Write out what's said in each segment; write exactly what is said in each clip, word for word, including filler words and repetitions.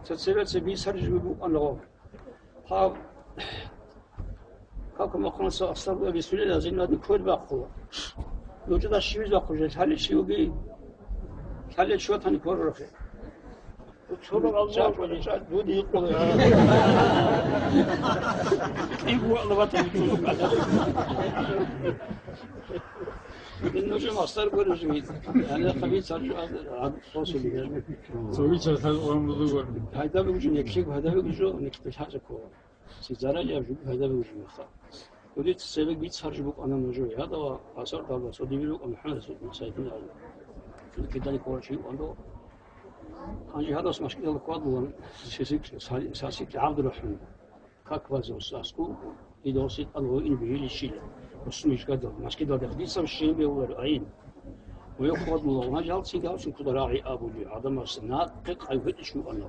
Цебе цебе бицаржи букӀана гъо. Гьаб, как махъанаса асар бугеб бисмилла, зиннадни квер бахъула. Нучуда щибиз бахъу же, лъаличи уги. Лъаличи ватани квер рахе. Цо рагъ Аллагь Ча-, ватани. Ча-, дуди къула. Киб вала ватани цо рагъ. Ин нужен мастер гуружи. Яни хабит саржу ад, ад, сосули. Цо вича сал гъамрулугу. Пайда бугужу, неклик пайда бугужу, неклик хажа кова. Сидзара я жуги пайда бугужу ха. Уди цебе бицаржи букӀана нужу. Ядава асар далла цо дибиру МухӀаммад Расулуллах сайдин али. Кидани корчи ондо. Анжи гьадас машкилал квадлан сесик сали-, сасик ГӀабдурахман. Как вас зовут? Аскул? И досит алгъуин бигьили щила. Усмиш гадал. Машкидал дехдисам шин бевлар айн. Ве хвадлула. Гьажал цигал син куда рагӀи абули. Адамас нахъе къайгъи чуана.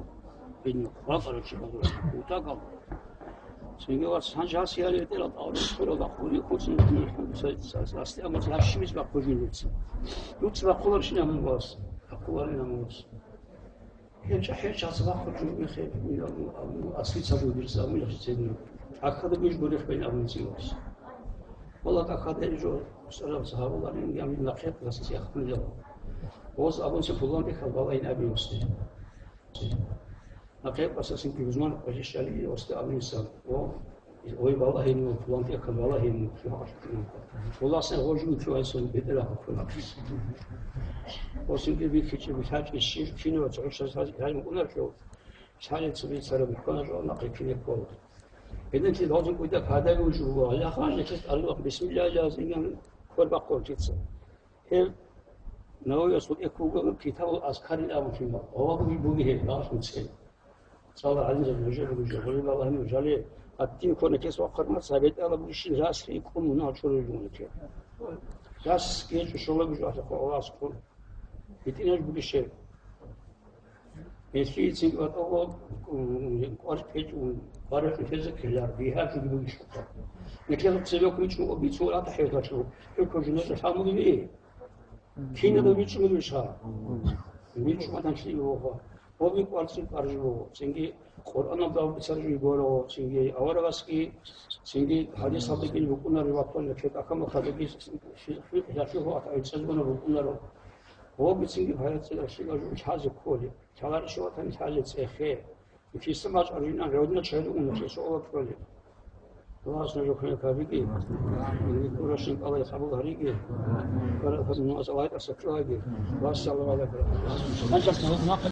Ин хвакъара чи гьадур. Утагал. Цинги вас гьанжал сияли тӀерал тӀал. Хурал бахъули хурсин. Са-, са-, са-, асти амац гьашимиз бахъужин луци. Луци бахъулар шин амун вас. Бахъуларин амун вас. Гьеча, гьеча, цадахъ хъучӀун мехе, мин абу, абу, аслица бугирса, абу яхцӀедна. Ахада буж горех бен абун цигос. Вала ахада жо, сарав сагьабаларин, я мин нахет, гасци ахмилал. Оз абун се пулан бехал балайн абиости. Нахет асасин ки узман, къвешали, ости абун сан. О, Ой, валагье, ну, пуланти ахъан, валагье, ну, чӀвагӀалъукьун. Валагь, сен гъожу чӀвайсун бетӀерахъукьун. Осинги бихьичӀеб лъачӀищи, кинав цӀухӀшаз гьаз-, гьазмукъунарчӀо, лъалел цебе цараб хӀукмана жо нахъе кине ккола. Гьединлъи гьазул кӀуйда кадаги вужу, валагь, яхъан жеклъи тӀалула, бисмиллагьилан кколбахъулчица. Гьеб Нававиясул эккугун китабул Азкарил абулъин гъавабги буги гьеб, гьалъул цӀен. Цала гӀалимзаби нужер бугеб жо, гъурил Аллагьни нужале, гьадин кконикес вахъармаца, гьаб бетӀала бугищин расги ккун мунагьал чурулел ругоникер. Расги гьечӀо щолаги жо ахӀахъо Аллагьас ккун. ГьитӀинаб бугищ гьеб. Гьелъие цинги батӀалъо, м, кӀвар кьечӀун, кӀвар гьечӀун тезе ккелар, бигьа жуги бугищ гьеб. Гьелъие цебе ккун чӀун обицун ратахӀев гьачӀо, гьев ккун жинца лъамули. Кинаб бичӀчӀулебищха? БичӀчӀулеб гьанже вуго. Гьоби кӀварцӀи кӀваржи вуго. Цинги Къуръаналда бицаржи гуро, цинги аварагасги, цинги хадисалдаги букӀунаро, ватун лъе тӀахьамахъалдаги фикъ-, фикъ-, фикъгьалъулъ ватӀа гӀицӀазгуна букӀунаро. Гьоби цинги гьаяцӀила лъила жугьу лъазе кколеб. Лъаларищ ватани лъазе цӀехе. Киса мачӀ аржинан гӀодина чӀеду унухъе суалаб кколеб. Аллагьас нужер хӀинкъабиги, курашин кӀалай къабул гьариги, баракат нугӀас Аллагь тӀаса чӀваги. Вассаламу гӀалайкум.